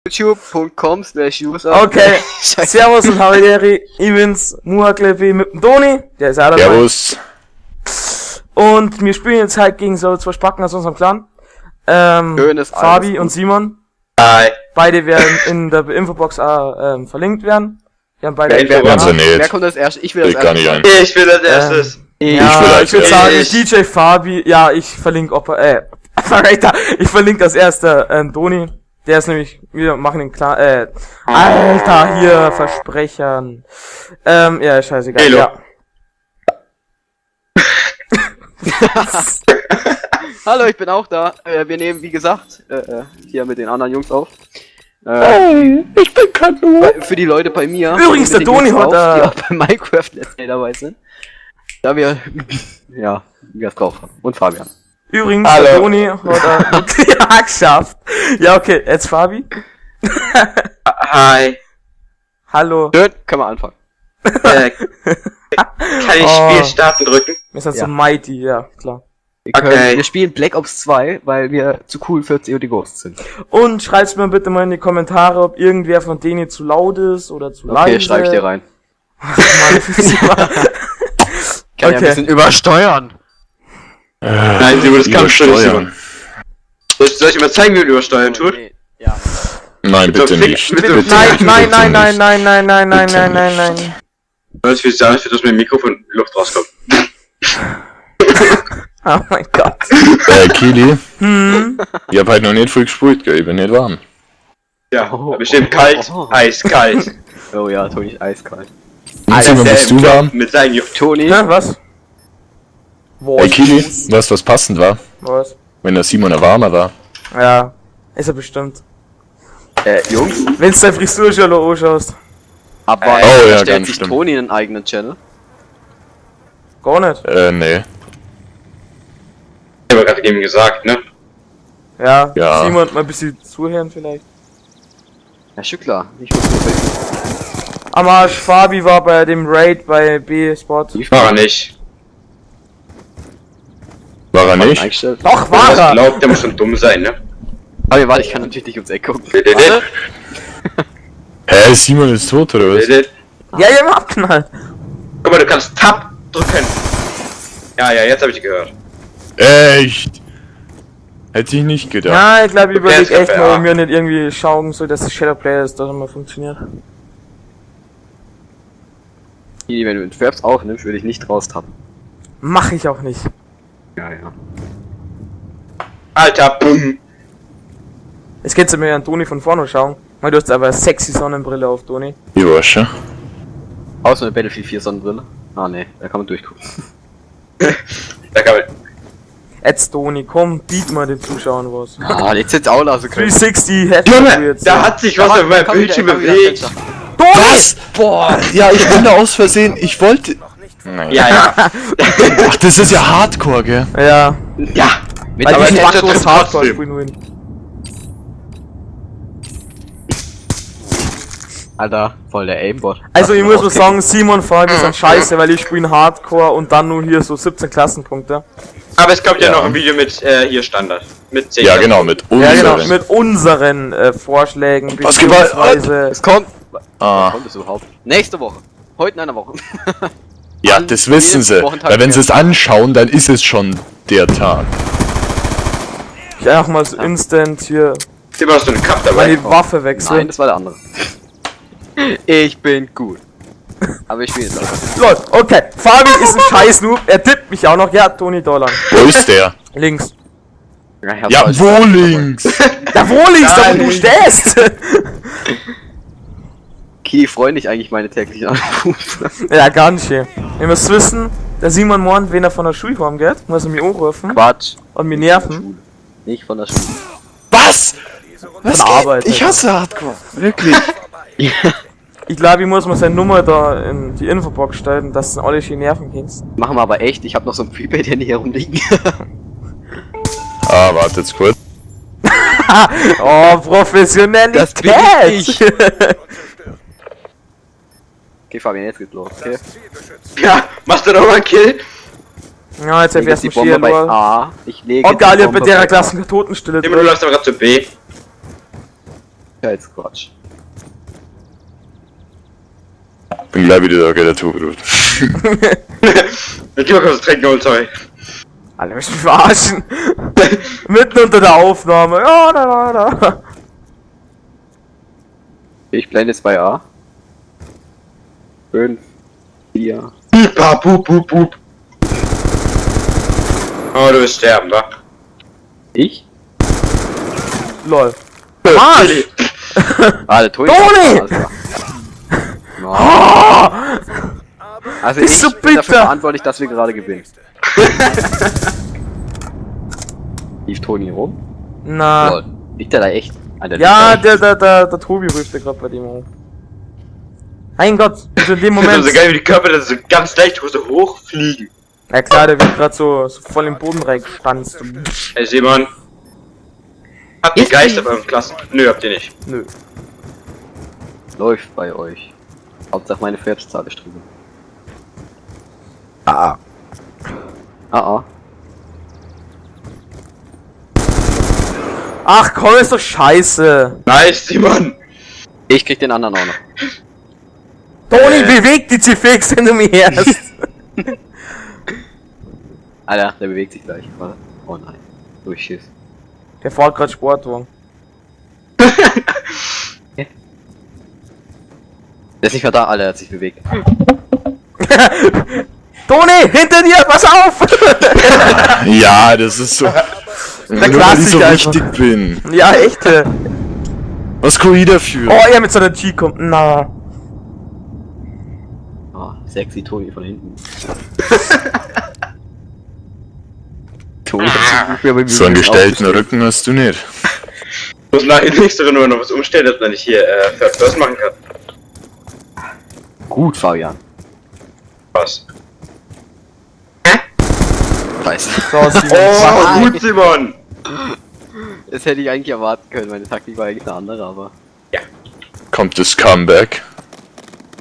youtube.com/user. Okay, servus und Havideri, ich bin's, Muaklepi mit dem Toni, der ist auch dabei. Servus. Und wir spielen jetzt halt gegen so zwei Spacken aus unserem Clan. Schönes Fabi Alles. und Simon. Hi. Beide werden in der Infobox verlinkt werden. Wir haben beide Wer, Ganz wer, ja nicht. Wer kommt als erstes? Ich will als Ich kann nicht ein. Ich will als erstes. Ja, Ich will als ich würde sagen, erstes. DJ Fabi, ja, ich verlinke Opa, Operator, ich verlinke als erster, Toni. Der ist nämlich, wir machen den klar, Alter, hier, Versprechern. Ja, scheißegal, Hallo. ja. Hallo, ich bin auch da. Wir nehmen, wie gesagt, hier mit den anderen Jungs auf. Hey, ich bin kein Noob. Für die Leute bei mir. Übrigens, wir nehmen der mit den Toni Jungs hat, auf, die auch bei Minecraft Let's Play dabei sind. Da wir, ja, wir es drauf haben. Und Fabian. Übrigens, Hallo. der Toni hat ja, geschafft. Ja, okay, jetzt Fabi. Hi. Hallo. Schön, können wir anfangen. Kann ich Oh. Spiel starten drücken? Wir sind Ja. so mighty, ja, klar. Wir, können, Okay. wir spielen Black Ops 2, weil wir zu cool für COD Ghosts sind. Und schreibt's mir bitte mal in die Kommentare, ob irgendwer von denen zu laut ist oder zu leise. Okay, schreib ich dir rein. Mann, Kann ja ein Okay. bisschen übersteuern. Nein, Simon, das kannst du nicht, Simon. Übersteuern. Soll ich mal zeigen, wie man übersteuern tut? Nee, ja. Nein, bitte So, fick- nicht. bitte- Bitte Nein, nicht, nein, bitte nein, nein, nicht. nein, nein, nein, nein, Bitte nein, nein, nicht. nein. Das fühlt sich an, als würde aus meinem Mikrofon Luft rauskommt. Oh mein Gott. Kili, Hm. ich hab halt noch nicht viel gespielt, gell? Ich bin nicht warm. Ja, Oh, bestimmt oh, kalt, oh. eiskalt. Oh ja, Toni ist eiskalt. Und Simon, bist du warm? Mit seinen Toni, Hä, was? Wo Ey, Kili, weißt du, was passend war? Was? Wenn der Simon ein warmer war. Ja, ist er bestimmt. Jungs, Wenn's deine Frisur schon anschaust. aber Oh ja, stellt ganz sich schlimm. Toni einen eigenen Channel? Gar nicht. Nee. Ich habe gerade eben gesagt, ne? Ja, Ja. Simon, mal ein bisschen zuhören vielleicht. Ja, schon klar. Ich muss nur wissen. Am Arsch, Fabi war bei dem Raid bei B-Spot. War er nicht. War er nicht? Eingestellt. Doch, war Ich er! glaubt, der muss schon dumm sein, ne? Aber warte, ich kann natürlich nicht ums Eck gucken. Warte. Hä, Simon ist tot, oder was? Ja, ich hab ihn abknallt. Guck mal, du kannst Tab drücken. Ja, ja, jetzt habe ich dich gehört. Echt? Hätte ich nicht gedacht. Ja, ich glaube, ich überleg ist echt mal, ja. ob wir nicht irgendwie schauen soll, dass das Shadow Player ist, dass immer funktioniert. Kili, wenn du den Traps aufnimmst, würde ich nicht raustappen. Mach ich auch nicht. Ja, ja. Alter, bumm. Jetzt kannst du mir an Toni von vorne schauen. Weil du hast aber eine sexy Sonnenbrille auf, Toni. Ich weiß schon. Außer eine Battlefield 4 Sonnenbrille. Ah ne, da kann man durchgucken. Da kann man. Jetzt, Toni, komm, biet mal den Zuschauern was. Ah, jetzt hätt's auch lassen können. 360 hättest du Junge, jetzt. da hat sich was auf meinem Komm wieder, Bildschirm komm wieder, bewegt. Fenster. Toni! Was? Boah! Ja, ich bin da aus Versehen. Ich wollte. Nein. Ja, ja. Ach, das ist ja Hardcore, gell? Ja. Ja. Mit Weil Aber die der Makros trifft Hardcore trotzdem. spielen wollen. Alter, voll der Aimbot. Also ich muss mal Okay. sagen, Simon Fabi sind scheiße, weil ich spiele Hardcore und dann nur hier so 17 Klassenpunkte. Aber es kommt ja Ja. noch ein Video mit hier Standard. Mit 10. Ja, genau, mit unseren. Ja genau, mit unseren Vorschlägen Was geht bei- beziehungsweise Es kommt. Ah. Kommt es überhaupt? Nächste Woche. Heute in einer Woche. Ja, An das wissen jedem sie. Wochentag Weil wenn sie mehr. es anschauen, dann ist es schon der Tag. ich einfach mal so instant hier Immer hast du einen Cup dabei. meine Waffe wechseln. Nein, das war der andere. Ich bin gut. Aber ich spiele jetzt auch. Lol, okay. Fabi ist ein scheiß Noob, er tippt mich auch noch. Ja, Toni Dollar. Wo ist der? Links. Ja, ich hab's Ja, falsch wo gesagt. links? Ja, wo links, da wo du links. stehst! Kili freuen dich eigentlich meine täglichen Anrufe. Ja, ganz schön. Ihr müsst wissen, der Simon morgen, wenn er von der Schule heimgeht, muss er mich anrufen Quatsch. und mich Nicht von der nerven. Schule. Nicht von der Schule. Was? Was Von der Arbeit, Ich Alter. hasse Hardcore. Wirklich. Ich glaube, ich muss mal seine Nummer da in die Infobox stellen, dass du alle schön nerven kannst. Machen wir aber echt, ich habe noch so ein Prepaid-Handy herumliegen. Ah, warte jetzt kurz. Oh, Professionalität! Das bin ich. Okay, Fabian, jetzt geht's los. Okay. Ja, machst du noch mal einen Kill? Ja, jetzt Ich lege hab ich jetzt die erstmal Bombe bei Schier. A. Ich lege Oh geil, die ich hab bei Bombe der bei Klasse Totenstille Immer du drin. läufst aber gerade zu B. Scheiß Quatsch. Bin gleich wieder da, gell, der Tobi. Ich geh mal kurz trinken holen, sorry. Alle müssen mich verarschen. Mitten unter der Aufnahme. Ja, da, da, da. Ich blende jetzt bei A. 5, 4. Pipa, bup, bup, bup. Oh, du wirst sterben, wa? Ich? Lol. Arsch! Ah, der Toni. Toni! Alles klar. No. Oh! Also Ist ich so bin dafür bitter. verantwortlich, dass wir gerade gewinnen. Lief Toni rum? Na. Lol. Liegt der da echt? Alter, liegt Ja, da echt? der Tobi ruft ja gerade bei dem hoch. Mein Gott, also in dem Das ist Moment. so geil, wie die Körper dann so ganz leicht so hochfliegen. Na klar, der wird gerade so voll im Boden reingestanzt. Hey Simon. Habt ihr Geister beim Klassen? Nö, habt ihr nicht. Nö. Läuft bei euch. Hauptsache meine Pferdzahl ist drüber. Ah. Ah, ah. Ach komm, ist doch scheiße. Nice, Simon! Ich krieg den anderen auch noch. Toni, beweg die Zifix, wenn du mich hörst. Alter, der bewegt sich gleich. Warte. Oh nein. Durchschiss. Der fährt gerade Sportwagen. Der ist nicht mehr da, Alter, der hat sich bewegt. Toni, hinter dir, pass auf! Ja, das ist so. Der Nur weil ich so Klassiker einfach. wichtig bin. Ja, echt. ey. Was kann ich dafür? Oh, er mit seiner G kommt. Na. Oh, sexy Toni von hinten. Toni hat sich So einen gestellten Rücken hast du nicht. Ich muss nach der nächsten Runde noch was umstellen, dass man nicht hier Third Person machen kann. Gut, Fabian. Was? Scheiße. So, Simon. Oh, gut, Simon! Das hätte ich eigentlich erwarten können. Meine Taktik war eigentlich eine andere, aber. Kommt das Comeback?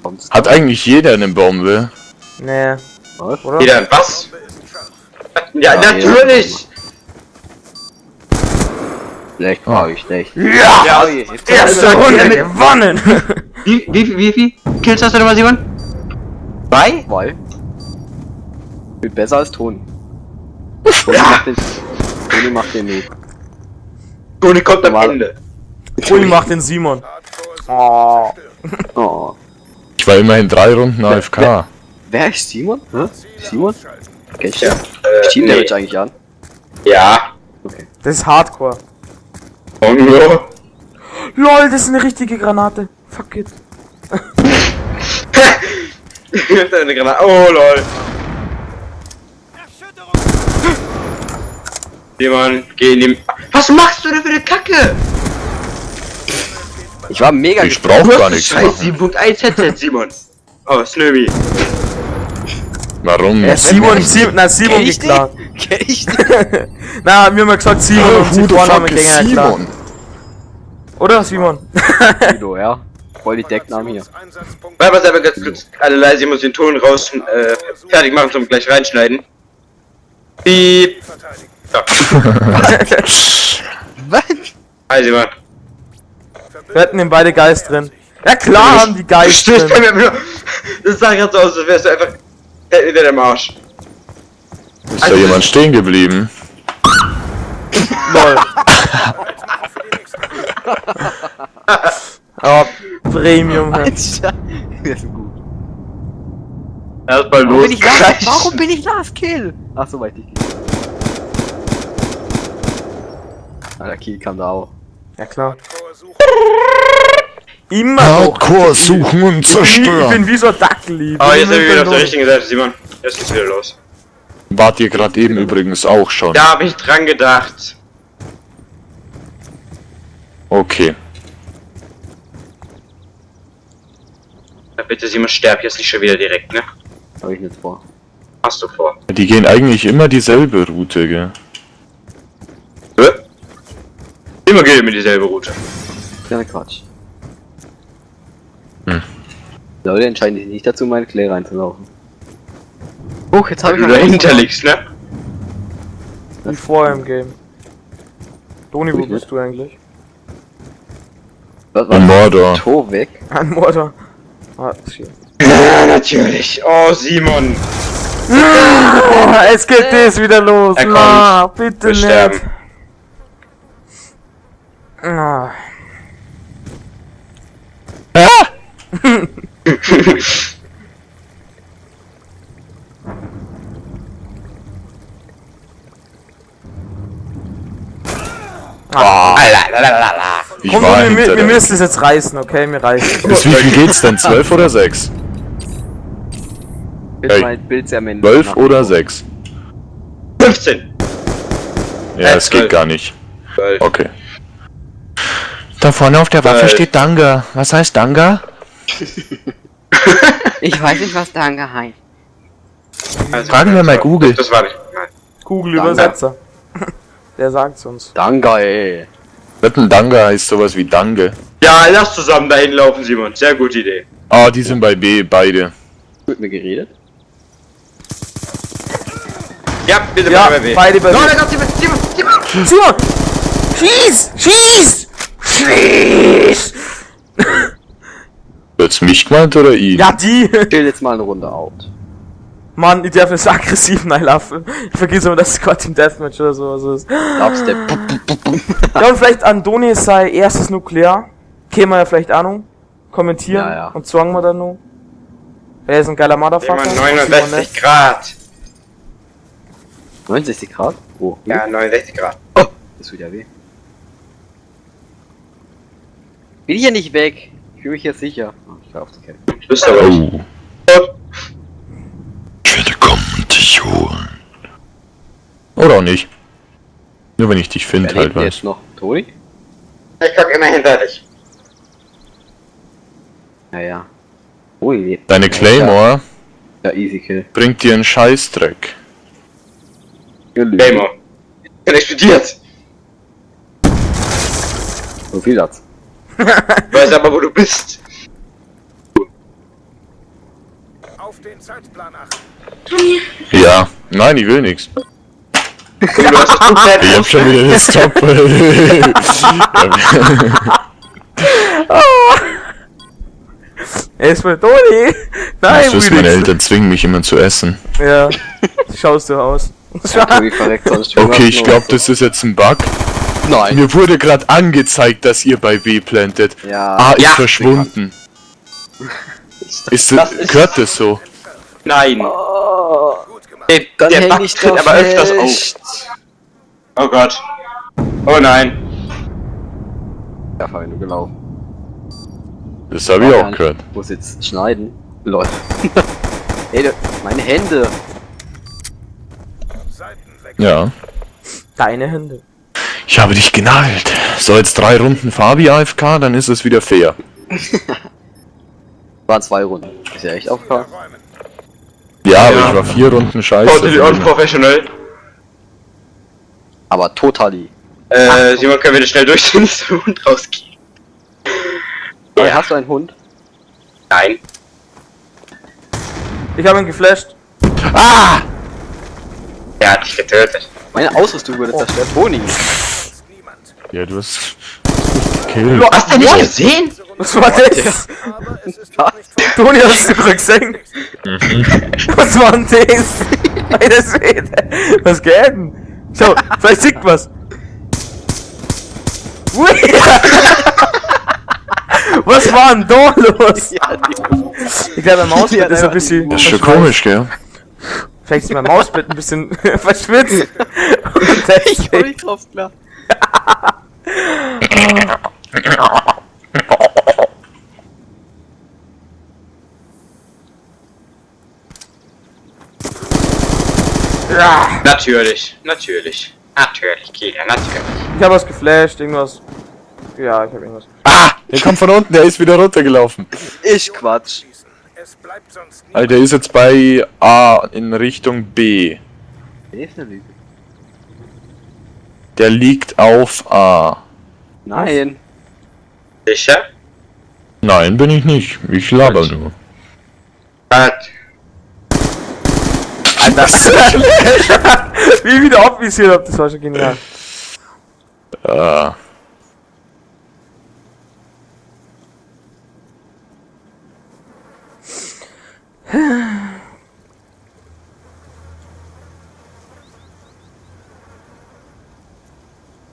Kommt's? Hat eigentlich jeder eine Bombe? Nee, Was? oder? Jeder, was? Ja, Ja, natürlich! Schlecht, war ich schlecht. Ja! Ja, jetzt Erste Runde gewonnen! Wie viel Kills hast du nochmal, Simon? Zwei? Weil. Bin besser als Toni. Toni macht den. Toni macht den Noob. Toni kommt am Normal. Ende. Toni macht den Simon. Oh. Oh. Ich war immerhin 3 Runden AFK. Wer ist Simon? Hä? Simon? Okay, ich Ja, Team nee. Damage eigentlich an. Ja. Okay. Das ist Hardcore. Oh, no. LOL, das ist eine richtige Granate. Fuck it. Eine Granate. Oh lol. Simon, geh in die. Was machst du denn für eine Kacke? Ich war mega Ich brauch gar nichts Scheiß machen. 7.1 Headset, Simon. Oh, Snöbi. Warum? Ja, Simon, Simon, na, Simon Kenn ich geht klar. den? Kenn ich den? Na, wir haben ja gesagt Simon Oh, und who die the Vornamen fuck is gingen ja klar. Simon? Oder Simon? Guido, ja. Voll die Decknamen hier. Warte mal selber ganz kurz. Alle leise, ich muss den Ton raus fertig machen zum gleich reinschneiden. Piep. So. Was? Hi Simon. Wir hatten den beide Geist drin. Ja klar haben die Geist Du stehst bei drin. mir nur. Das sah gerade so aus, als wärst du einfach hinter dem Arsch. Ist da jemand stehen geblieben? LOL. Oh, Premium. hä. Alter. Das ist gut. Erstmal Warum los. bin ich Last? Warum bin ich Last Kill? Ach so, weil ich dich gekillt. Alter, Kill kam da auch. Ja klar. Immer noch. Hardcore suchen und Ich bin wie so ein Dackel. Ich bin Oh, jetzt sind wir wieder auf der immer richtigen Seite, Simon. Jetzt geht's wieder los. Wart ihr gerade eben übrigens auch schon? Da hab ich dran gedacht. Okay. Na bitte, Simon, sterb jetzt nicht schon wieder direkt, ne? Hab ich nicht vor. Hast du vor. Die gehen eigentlich immer dieselbe Route, gell? Hä? Immer geht immer dieselbe Route. Ja, Quatsch. Hm. Leute entscheiden sich nicht dazu, meine Clay reinzulaufen. Huch, jetzt habe Weil ich du noch dahinter liegst, ne? Wie vorher im Game. Toni, wo Ich bist du eigentlich? Was war In Mordor. Tovik? An Mordor. Ah, shit. Ja, natürlich. Oh, Simon. Oh, es geht das wieder los. Er kommt. Na, bitte Wir nicht. sterben. Ah. Ah! Ah, ich Komm, war wir, hinter wir der. müssen es jetzt reißen, okay? Wir reißen. Bis wie viel geht's denn? 12 oder 6? Bild Hey. mein Bild sehr männlich. 12 oder 6? 15. Ja, es geht 12. gar nicht. 12. Okay. Da vorne auf der Waffe Geil. steht Danga. Was heißt Danga? Ich weiß nicht, was Danke heißt. Also, Fragen wir mal Google. Das war nicht. Nein. Google Übersetzer. Der sagt's uns. Danke, ey. Wetten, Danga heißt sowas wie Danke. Ja, lass zusammen dahin laufen, Simon. Sehr gute Idee. Ah, die sind bei B, beide. Mit mir geredet? Ja, bitte Ja, bei B. beide bei No, B. da kommt Simon, Simon, Simon. Simon! Schieß! Schieß! Schieß! Wird's mich gemeint oder ihn? Ja, die! Chill jetzt mal eine Runde out. Mann, ich darf nicht so aggressiv reinlaufen. Ich vergesse immer, dass es gerade im Deathmatch oder sowas ist. Dubstep. Ja, und vielleicht Andoni sei erstes Nuklear. Käme ja vielleicht Ahnung. Kommentieren Ja, ja. und zwang wir dann noch. Er ist ein geiler Motherfucker. Simon, 69 Grad. 69 Grad? Oh. Ja, 69 Grad. Oh, das tut ja weh. Bin ich ja nicht weg. Ich fühle mich jetzt sicher. Oh, ich hör auf zu kämpfen. Du bist aber nicht. Oh. Ich werde kommen und dich holen. Oder auch nicht. Nur wenn ich dich finde, Wer halt lebt denn was. jetzt noch? Toni? Ich guck immer hinter dich. Naja. Toni lebt. Deine Claymore Ja, easy kill. bringt dir einen Scheißdreck. Gamer. Ich bin explodiert. So viel dazu. Ich weiß aber, wo du bist. Auf den Zeitplan achten. Ja. Nein, ich will nichts. Du hast das komplett Ich hab schon wieder das Top. Er ist mit Toni! Nein, Das wissen meine Willi. Eltern zwingen mich immer zu essen. Ja. Schaust du aus. Toni verreckt sonst Okay, ich glaube, das ist jetzt ein Bug. Nein. Mir wurde gerade angezeigt, dass ihr bei B plantet. Ja. A ist Ja. verschwunden. Ist das, Das ist- gehört das so? Nein. Oh, Der, dann der häng Bug ich tritt doch aber öfters auf. fest. Oh Gott. Oh nein. Ja, Fabian, du gelaufen. Das habe ich auch gehört. Muss jetzt schneiden. Lol. Ey, du, meine Hände. Seitenwechsel. Ja. Deine Hände. Ich habe dich genagelt. So, jetzt 3 Runden Fabi AFK, dann ist es wieder fair. Waren 2 Runden. Ist ja echt aufgefallen. Räumen. Ja, aber Ja. ich war 4 Runden scheiße. Totally unprofessional. Aber totally. Simon, können wir das schnell durch den Hund rausgehen? Ey, hast du einen Hund? Nein. Ich habe ihn geflasht. Ah! Er hat dich getötet. Meine Ausrüstung wurde zerstört. Toni. Sonst niemand. Ja, du hast mich gekillt. Hast du nicht gesehen? Was war das? Aber es ist noch nicht vorbei. Toni, hast du gerade gesehen? Was war denn das? Alter Schwede. Was geht denn? Schau, vielleicht sieht was. Ui. Was war denn da los? Ja, die Ich glaube, mein Mausbett ist ein bisschen. Das ist schon komisch, gell? Vielleicht ist mein Mausbett ein bisschen verschwitzt. Und Ich komm deswegen. nicht drauf klar. Natürlich. Natürlich. Natürlich, Kilian, natürlich. Ich habe was geflasht, irgendwas. Ja, ich habe irgendwas. Ah! Der kommt von unten, der ist wieder runtergelaufen. Ich Quatsch. Schießen. Es bleibt sonst niemand. Alter, der ist jetzt bei A in Richtung B. Der ist eine Lüge. Der liegt auf A. Nein. Sicher? Nein, bin ich nicht. Ich laber nur. Gott. Wie ich wieder abvisiert hab, das war schon genial. Ah.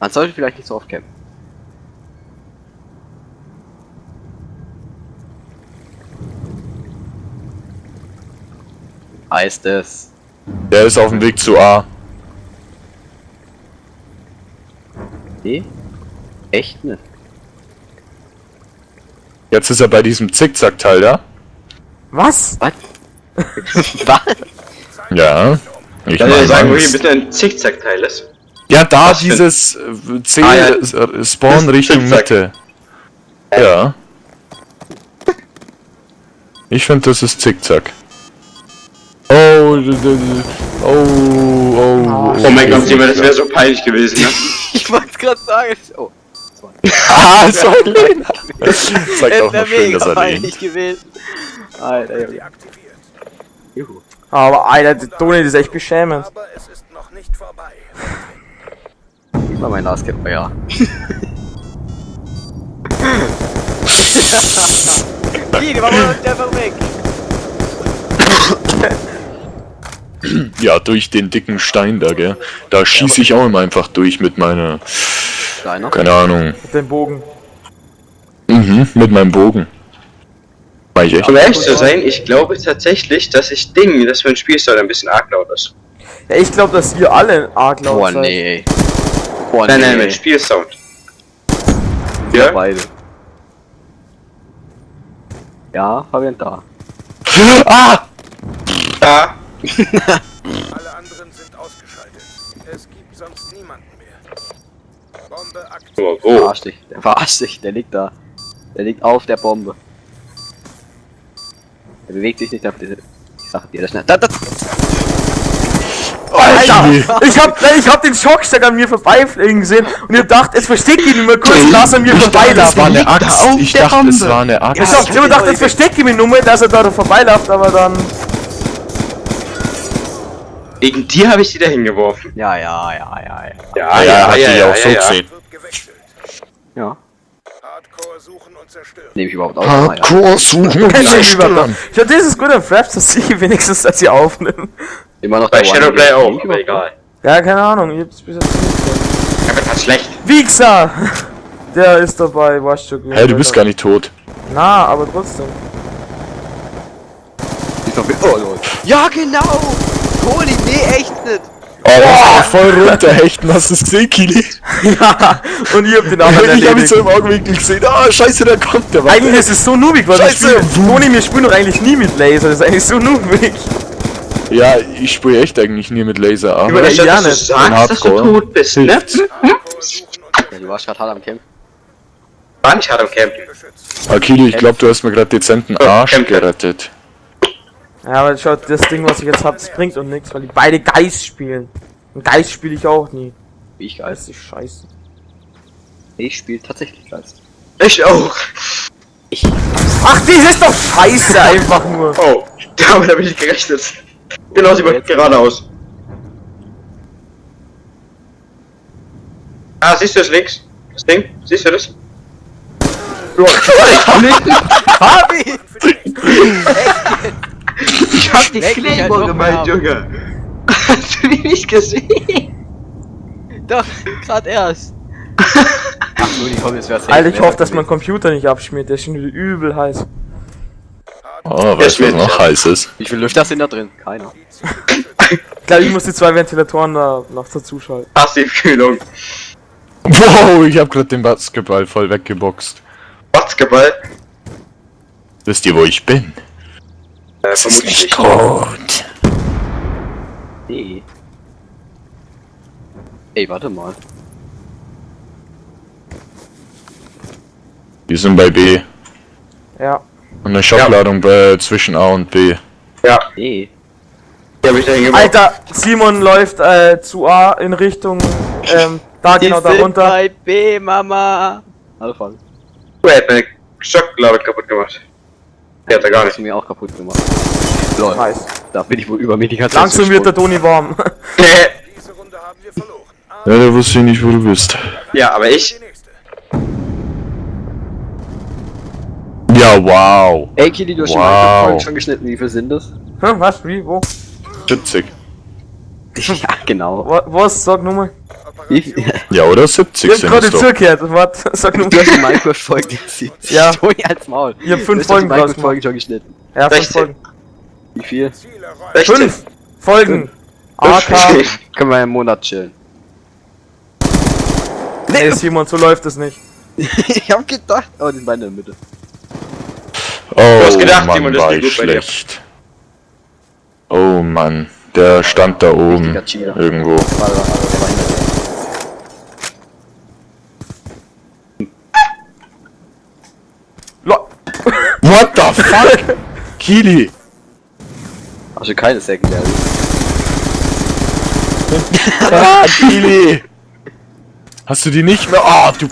Man sollte vielleicht nicht so oft campen. Heißt es. Der ist auf dem Weg zu A. Nee? Echt ne? Jetzt ist er bei diesem Zickzack-Teil da. Was? Was? Was? Ja. Ich Kann ich meine, sagen, wo hier ein bisschen ein Zickzack-Teil ist? ja, da Was denn? dieses C Ah, ja. Spawn Das Richtung Zickzack. Mitte. Ja. Ich finde, das ist Zickzack. Oh, oh, oh, Oh mein Gott, Simon, das wäre so peinlich gewesen, ne? Ich wollte es gerade sagen. Oh. Ah, so ein Lehner. Zeigt auch wär noch schön, mega dass er lehnt. peinlich gewesen. Alter, Junge. Deaktiviert. Juhu. Aber Alter, der Toni, das ist echt beschämend. Aber es ist noch nicht vorbei. War mein Last Camp, oh ja. Wie, warum läuft der einfach weg? Ja, durch den dicken Stein da, gell? Da schieße ich auch immer einfach durch mit meiner, Deiner? keine Ahnung, Mit dem Bogen. mit meinem Bogen. War ich echt? Um ehrlich zu sein, ich glaube tatsächlich, dass ich Ding, dass mein Spielstyle ein bisschen arg laut ist. Ja, ich glaube, dass ihr alle arg laut Boah, seid. nee, ey. Boah, Nein, nee. nein, mein Spielsound. Ja, Ja? beide. Ja, Fabian, da. Ah! Da. Alle anderen sind ausgeschaltet. Es gibt sonst niemanden mehr. Bombe aktiviert. Oh, wo? Verarsch dich. Der verarscht dich. Der liegt da. Der liegt auf der Bombe. Der bewegt sich nicht. Der, ich sag dir, der schnell. Da, da. Alter! Ich hab den Schockstock an mir vorbeifliegen sehen und ihr dacht, es versteckt ihn immer kurz, dass er mir Ich dachte, es vorbeiläuft. war eine Axt. auf Ich der dachte, es Bombe. war eine Axt. Ich hab immer gedacht, jetzt versteckt ihn nur, dass er da vorbeiläuft, aber dann. Wegen dir habe ich die da hingeworfen. Ja, ja, ja, ja, ja. Ja, Ja, hat die auch so gesehen. Wird gewechselt. Ja. Hardcore suchen und zerstören. Nehme ich überhaupt auf? Ah, ja. Hardcore suchen und zerstören. Ich glaub, das ist gut an Fraps, dass sie wenigstens, dass sie aufnehmen. Immer noch Bei der One Shadowplay Nehme auch, ich aber überhaupt egal. Ja, keine Ahnung, ich hab's bis jetzt nicht gehört. Aber das ist schlecht. Wichser! Der ist dabei, weißt du. Hä, du bist gar nicht tot. Na, aber trotzdem. Ist noch- Oh, lol. Ja, genau! Toni, nee, echt nicht! Oh, oh, voll runterhechten, hast du es gesehen, Kili? Ja, und ihr habt den anderen Ich hab mich erledigt. so im Augenwinkel gesehen. Ah, scheiße, da kommt der. Warte. Eigentlich ist es so noobig, weil wir Scheiße. spielen, Toni, wir spielen doch eigentlich nie mit Laser, das ist eigentlich so noobig. Ja, ich spiele echt eigentlich nie mit Laser, aber Über das, ja, dass du nicht. sagst, dass du Hardcore. tot bist, ne? Hardcore suchen und Ja, du warst gerade hart am Kämpfen. War nicht hart am Campen. beschützen. Akili, ich glaube, du hast mir gerade dezenten Arsch Kämpfe. gerettet. Ja, aber schaut, das Ding, was ich jetzt hab, das bringt und nichts, weil die beide Geist spielen. Und Geist spiele ich auch nie. Wie ich Das Geist. ist scheiße. Ich spiele tatsächlich Geist. Ich auch. Ach, das ist doch scheiße einfach nur. Oh, damit habe ich nicht gerechnet. Genau, sie wollte geradeaus. Ah, siehst du das links? Das Ding? Siehst du das? Fabi! Ich hab die Leck mich halt Claymore noch gemeint, mehr Junge. Hast du die nicht gesehen? Doch, grad erst. Ach Toni, komm, jetzt wär's Alter, ich hoffe, dass mein Computer nicht abschmiert, der ist schon wieder übel heiß. Oh, weißt du, was noch heiß ist? Wie viele Lüfter sind da drin? Keiner. Ich glaube, ich muss die zwei Ventilatoren da noch dazu schalten. Passivkühlung. Wow, ich hab gerade den Basketball voll weggeboxt. Basketball. Wisst ihr, wo ich bin? Vermutlich nicht. gut. Nee. Ey, warte mal. Wir sind bei B. Ja. Und eine Schockladung bei, zwischen A und B. Ja, Nee. die hab ich da hingeworfen. Alter, Simon läuft zu A in Richtung, da genau, da runter. bei B, Mama. Hallo, Fabi. Er hat meine Schockladung kaputt gemacht. Der hat er gar Hast nicht. du mir auch kaputt gemacht. Lol. Nice. Da bin ich wohl über mir die ganze Zeit Langsam wird der Toni warm. Nee. Diese Runde haben wir verloren. Aber Ja, da wusste ich nicht, wo du bist. Ja, aber ich. die nächste. Ja, wow. Ey, Kili, du hast schon Wow. Minecraft-Folgen schon geschnitten. Wie viel sind das? Hm, was? Wie? Wo? 70. Ja, genau. Was? Sag nochmal. Wie viel? Ja, oder? 70 Ich hab sind gerade es doch. zugehört. Warte, sag Du nochmal. hast die Minecraft-Folge 70. Ja. Toni als Maul. Ich hab 5 Du hast doch die Folgen draus Minecraft-Folgen schon geschnitten. Ja, 5 16. Folgen. Wie viel? Ziele räumen. 16. 5 Folgen. AK. Können wir einen Monat chillen. Nee, Simon, so läuft es nicht. Ich hab gedacht. Oh, die sind beide in der Mitte. Oh, hast gedacht, Mann, Simon, das war ist ich gut bei dir. schlecht. Oh Mann, der stand da oben. Richtiger Cheater. Irgendwo. Warte, warte, der war hinter dir. Lo What the fuck? Kili! Also keine Secondary. Ah, Kili! Hast du die nicht mehr? Ah, du.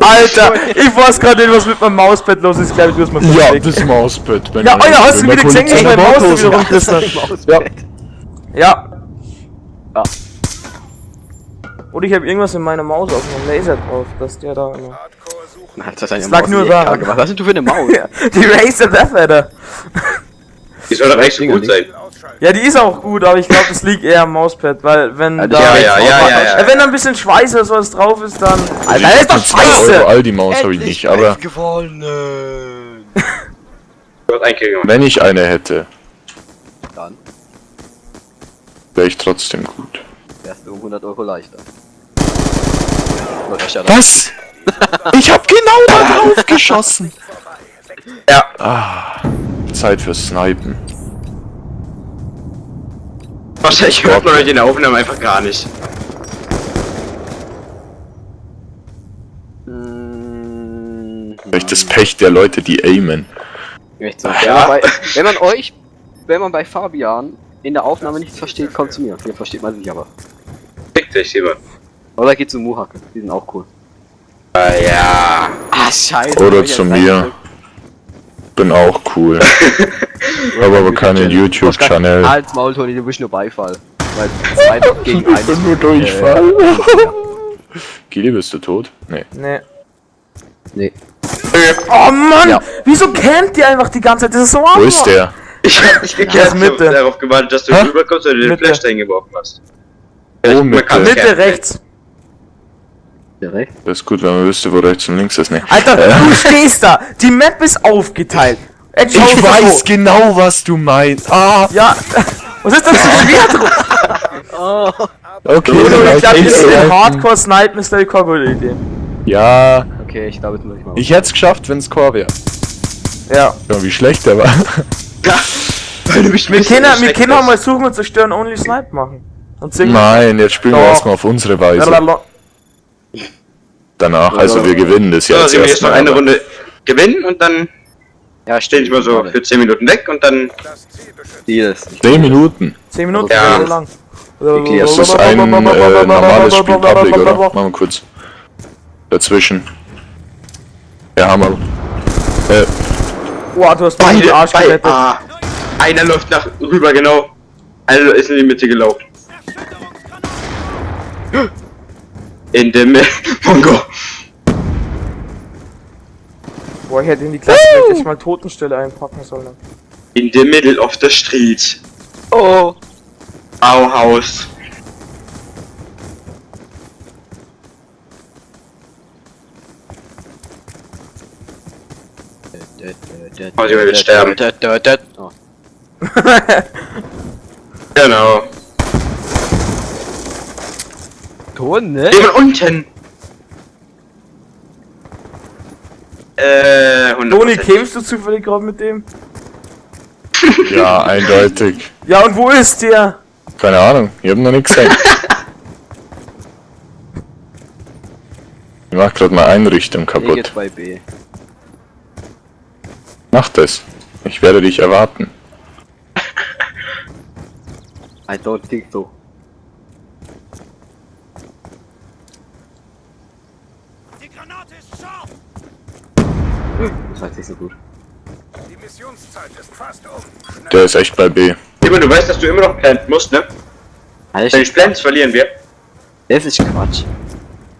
Alter, ich weiß gerade nicht, was mit meinem Mauspad los ist. Glaube ich, du hast mal Ja, weg. das Mauspad. Wenn Ja, man oh ja, hast du wenn wieder man gesehen, dass Polizei mein Maus Barthosen- wieder rumgerissen hat? Ja. Ja. Ja. Oder ich habe irgendwas in meiner Maus auf meinem Laser drauf, dass der da immer. Hardcore suchen. Alter, deine Das lag Maus nur ist eh daran. kacke. Was hast denn du für eine Maus? Ja, die Razer Death Adder. Die soll doch echt so gut sein. Ziel ausschalten. Ja, die ist auch gut, aber ich glaube, das liegt eher am Mauspad, weil wenn Ja, da. ja. Wenn da ein bisschen Schweiß oder sowas drauf ist, dann. Alter, das ist doch Mit 2 Euro Scheiße! Aldi Maus habe ich nicht, aber gewonnen. Du hast einen Kill gemacht. wenn ich eine hätte, Dann wäre ich trotzdem gut. wärst du um 100 Euro leichter. Oder schade. Was? Ich hab genau da drauf geschossen. Ja. Ah, Zeit fürs Snipen. Wahrscheinlich hört man euch in der Aufnahme einfach gar nicht. Vielleicht das Pech der Leute, die aimen. Echt so. Ja. Wenn man euch, wenn man bei Fabian in der Aufnahme nichts versteht, kommt zu mir. Hier versteht man sich aber. Fick dich, Simon. Oder geht zu Muhake, die sind auch cool. Ah, ja. Ah, scheiße. Oder Ich zu hab mir. Bin auch cool. Hab aber keinen YouTube-Channel. Als Maul, Toni, du bist nur Beifall. Weil 2 gegen 1. Ich bin nur Durchfall. Gili, bist du tot? Nee. Nee. Nee. Oh Mann! Ja. Wieso campt ihr einfach die ganze Zeit? Das ist so Wo ist der? Ich hab dich Ja, geklärt, ist ich hab Mitte. darauf gewartet, dass du Hä? rüberkommst und du den Mitte. Flash dahin geworfen hast. Wo Man kann Mitte? Mitte rechts. Direkt. Das ist gut, wenn man wüsste, wo rechts und links ist. Nee. Alter, du stehst da! Die Map ist aufgeteilt. Jetzt Ich schaust du weiß so. genau, was du meinst. Ah, Ja, was ist das für schwer drum? okay. Ich glaube, ich das ist den Hardcore-Snipen ist der keine gute Idee. Ja, Okay, ich glaube, jetzt muss ich mal. ich hätte es geschafft, wenn es Core wäre. Ja. Ja, wie schlecht der war. Weil du mich Wir können auch mal suchen und zerstören Only Snipe machen. Und singen. Nein, jetzt spielen wir Doch. erstmal auf unsere Weise. Blablabla. Danach, also wir gewinnen das So, ja jetzt Simon, jetzt noch erstmal. eine aber- Runde gewinnen und dann Ja, steh ich mal so für 10 Minuten weg und dann. Das Ziel beschützen. Deal ist. 10 Minuten. 10 Minuten, Ja. so lang. Das ist ein normales Spiel Public, oder? Machen wir kurz. Dazwischen. Ja, haben wir. Boah, du hast mir den Arsch Beide- gerettet. Ah, einer läuft nach rüber, genau. Einer ist in die Mitte gelaufen. In der Mitte. Mongo. Boah, ich hätte in die Klasse vielleicht echt mal Totenstelle einpacken sollen. In the middle of the street. Oh. Bauhaus. Oh, sie wird sterben. Oh. Genau. Ton, ne? Jemand unten. 100%. Toni, kämpfst du zufällig gerade mit dem? Ja, eindeutig. Ja, und wo ist der? Keine Ahnung, ich hab noch nichts gesehen. Ich mach grad mal Einrichtung Ich kaputt. jetzt bei B. Mach das. Ich werde dich erwarten. I don't think so. Die Granate ist scharf. Das war jetzt nicht so gut. Die Missionszeit ist fast um. Schnell. Der ist echt bei B. Simon, du weißt, dass du immer noch planten musst, ne? Alter, Wenn du plantest, verlieren wir. das ist Quatsch.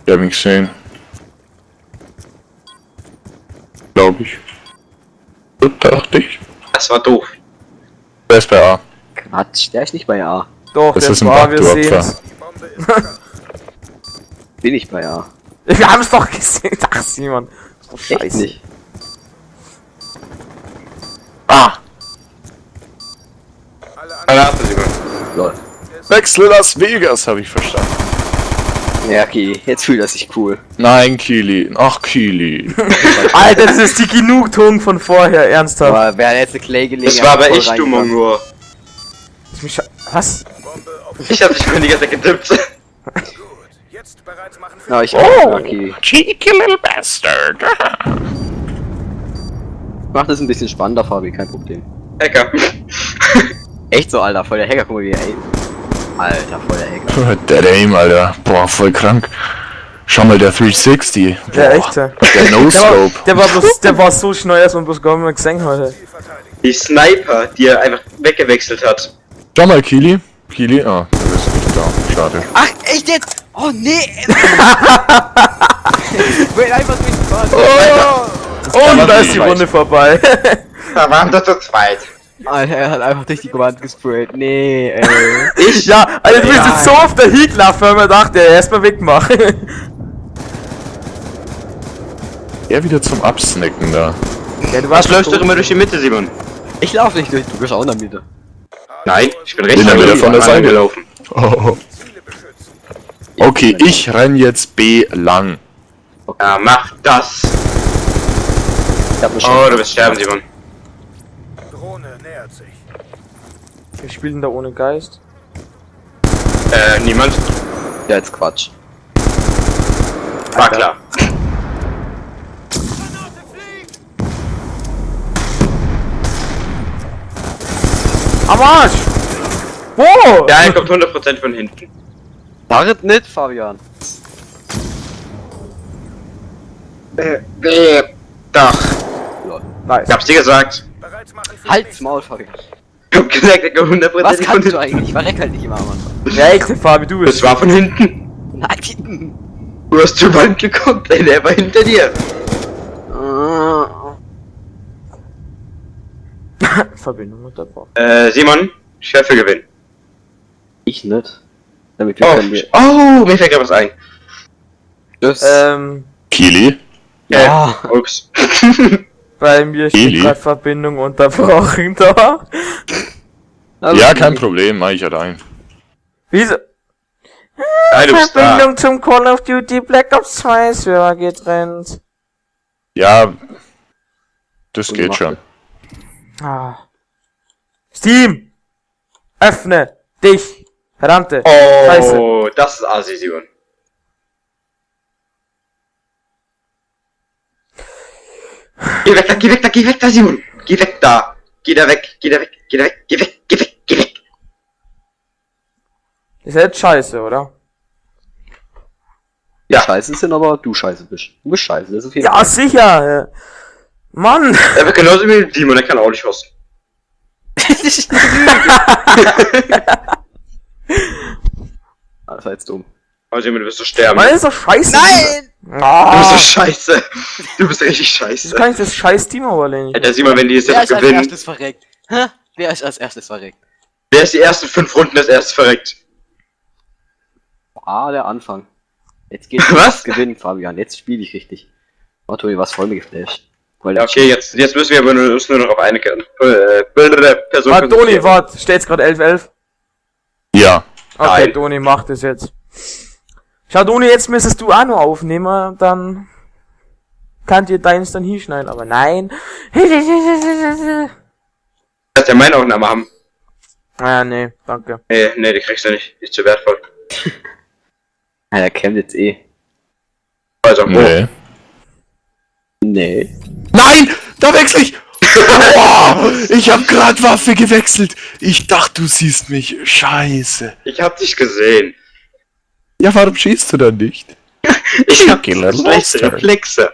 Ich hab ihn gesehen. Glaube ich. So dachte ich. Das war doof. Der ist bei A. Quatsch. Quatsch, der ist nicht bei A. Doch, Das der ist ein war, Bug, wir du Opfer. sehen's. Die Bombe ist scharf. Bin ich bei A. Wir haben's doch gesehen. Ach, Simon. Ist doch Echt scheiße. nicht. Ah! Alle anderen Granate, Simon. Lol. Wechsle Las Vegas, habe ich verstanden. Ja, okay, jetzt fühlt er sich cool. Nein, Kili. Ach, Kili. Alter, das ist die Genugtuung von vorher, ernsthaft. Aber wer hat jetzt eine Clay gelegen? Das war hat aber voll ich, du reingemacht. Mongo. Ist mich Was? Bombe auf Ich hab dich vorhin die ganze Zeit getippt. Gut. Jetzt bereit machen für Na, ich auch. Okay. Cheeky little bastard. Mach das ein bisschen spannender, Fabi, kein Problem. Hacker. Echt so, Alter, voll der Hacker, guck mal wie er aimt. Alter, voll der Hacker. Dead Aim, Alter. Boah, voll krank. Schau mal, der 360. Boah, Ja, echt, ja. Der Der war, No-Scope. der war bloß, der war so schnell, dass man bloß gar nicht mehr gesehen hat. Ziel verteidigen. Die Sniper, die er einfach weggewechselt hat. Schau mal, Kili. Kili, ah, du bist nicht da. Schade. Ach, echt jetzt? Oh, nee! Ich will einfach durch die Bahn. Und da ist die Runde vorbei. Da waren doch zu zweit. Alter, er hat einfach durch die Wand gesprayt. Nee, ey. Ich? Ja, Alter, du bist jetzt so auf der Heatlaff, weil man dachte, ja, erstmal wegmachen. Er wieder zum Absnacken da. Ja, du Was warst läufst du immer durch die Mitte, Simon? Ich lauf nicht durch, du bist auch in der Mitte. Nein, ich bin rechts Bin dann wieder von der Seite. gelaufen. Oh. Ziele beschützen. Okay, ich renn jetzt B lang. Ja, mach das. Ich hab eine Oh, du wirst sterben, Simon. Drohne nähert sich. Wir spielen da ohne Geist. Niemand. Ja, jetzt Quatsch. War klar. Am Arsch! Wo? Ja, er kommt 100% von hinten. Wartet nicht, Fabian. Doch. Lol. Nice. Ich hab's dir gesagt. Bereit machen für Halt's Maul, Fabian. Ich hab gesagt, er kommt 100% Was von kannst hinten. du eigentlich? Verreck halt nicht immer am Anfang. Ja, echt, Fabi, du Das bist. war von hinten. Nein. Du hast zur Wand geguckt, ey, der war hinter dir. Verbindung unterbrochen. Simon, Schärfe gewinnen. Ich nicht. Damit wir Oh, können wir. oh, mir fällt gerade was ein. Das. Kili? Ja. Ups. Bei mir steht Eli? gerade Verbindung unterbrochen da. Also, Ja, kein Problem, mach ich allein. Wieso? Nein, du bist da. Verbindung zum Call of Duty Black Ops 2 Server getrennt. Ja, das Und geht mach schon. Ah. Steam! Öffne dich! Verdammte! Scheiße. Oh, das ist assi, Simon. Geh weg da, geh weg da, geh weg da, Simon. Geh weg da. Geh da weg, geh da weg, geh da weg, geh weg, geh weg, geh weg. Ist ja jetzt scheiße, oder? Ja. Scheiße sind aber du scheiße bist. Du bist scheiße, das ist auf jeden Ja, sicher! Mann! Er wird genauso wie Simon, der kann auch nicht hosten. Fall. Ah, das war jetzt dumm. Aber Simon, du wirst so sterben. Mann, ist doch scheiße! Nein! Du bist Ah, so scheiße. Du bist richtig wieso scheiße. kann ich das scheiß Team aber nicht? Alter, Simon, wenn die das Wer jetzt ist als gewinnen, erstes verreckt? Hä? Wer ist als erstes verreckt? wer ist die ersten 5 Runden als erstes verreckt? Ah, der Anfang. Jetzt geht's Was? Gewinnen, Fabian. Jetzt spiele ich richtig. Oh, Tobi, was voll mir geflasht. Weil Ja, okay, jetzt müssen wir aber nur, uns nur noch auf eine Person Warte, Doni, konzentrieren. warte, steht's gerade 11-11? Ja. Okay, Nein. Doni macht es jetzt. Schau, Doni, jetzt müsstest du auch noch aufnehmen, dann kann dir deins dann hinschneiden, aber nein. Kannst ja meine Aufnahme haben. Ah, nee, danke. Nee, nee, die kriegst du nicht. Die ist zu wertvoll. Ja, der campt jetzt eh. Also, wo? Nee. Nee. Nein! Da wechsle ich! Boah, ich hab grad Waffe gewechselt. Ich dachte, du siehst mich. Scheiße. Ich hab dich gesehen. Ja, warum schießt du dann nicht? Ich hab Killer schlechte Bastard. Reflexe.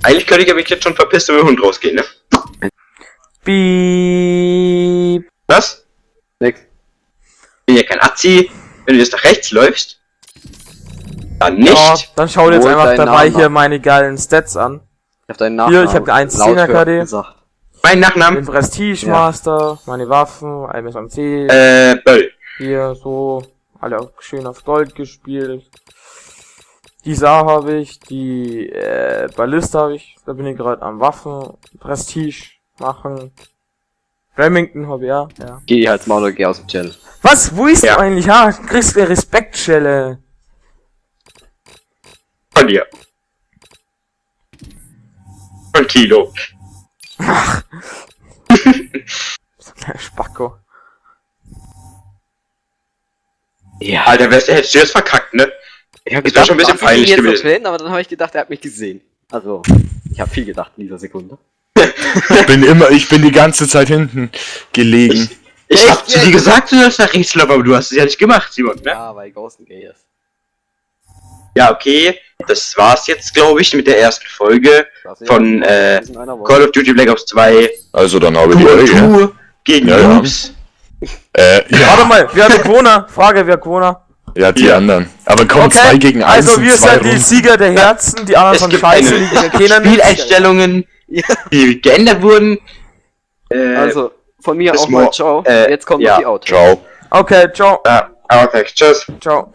Eigentlich könnte ich mich jetzt schon verpissen und mit dem Hund rausgehen, ne? Piep. Was? Nix. Ich bin ja kein Azi. Wenn du jetzt nach rechts läufst, dann nicht. Ja, dann schau dir jetzt Hol einfach deinen dabei Namen hier ab. meine geilen Stats an. Ich hab deinen Nachnamen Hier, ich hab eine 1,10er laut KD. gesagt. Mein Nachnamen? Den Prestige Master, meine Waffen, MSMC, Böll. hier so, alle auch schön auf Gold gespielt. Die Saar habe ich, die Ballista habe ich, da bin ich gerade am Waffen, Prestige machen. Remington habe ich ja, ja. Geh halt's Maul oder geh aus dem Channel. Was? Wo ist Ja. du eigentlich? Ha, kriegst du Respektschelle. Von dir. Von Tilo. So ein kleiner Spacko. Ja. Alter, wärst, hättest du jetzt verkackt, ne? Ich hab Das wär schon ein bisschen was ist denn peinlich jetzt gewesen. So drin, aber dann habe ich gedacht, er hat mich gesehen. Also, ich habe viel gedacht in dieser Sekunde. Ich bin die ganze Zeit hinten gelegen. Ich hab zu dir gesagt, du sollst nach rechts laufen, aber du hast es ja nicht gemacht, Simon, ne? Ja, weil Ghost ein Gay ist. Ja, okay. Das war's jetzt, glaube ich, mit der ersten Folge Das ist- von wir sind einer Woche. Call of Duty Black Ops 2. Also dann habe ich die Ehre. 2 gegen Ja, ja. Noobs. Ja, Warte mal, wer hat Quona? Frage, wer hat Quona? ja, die anderen. Aber komm, 2 gegen 1 Also in wir zwei sind die Runden. Sieger der Herzen, die anderen Es von gibt Scheiße, eine die wir kennen nicht. Spieleinstellungen, Ja. die geändert wurden. Also, von mir bis auch mal mor- ciao. Äh, Jetzt kommt ja. noch die Outro. Ciao. Okay, ciao, Ja, okay, tschüss. ciao.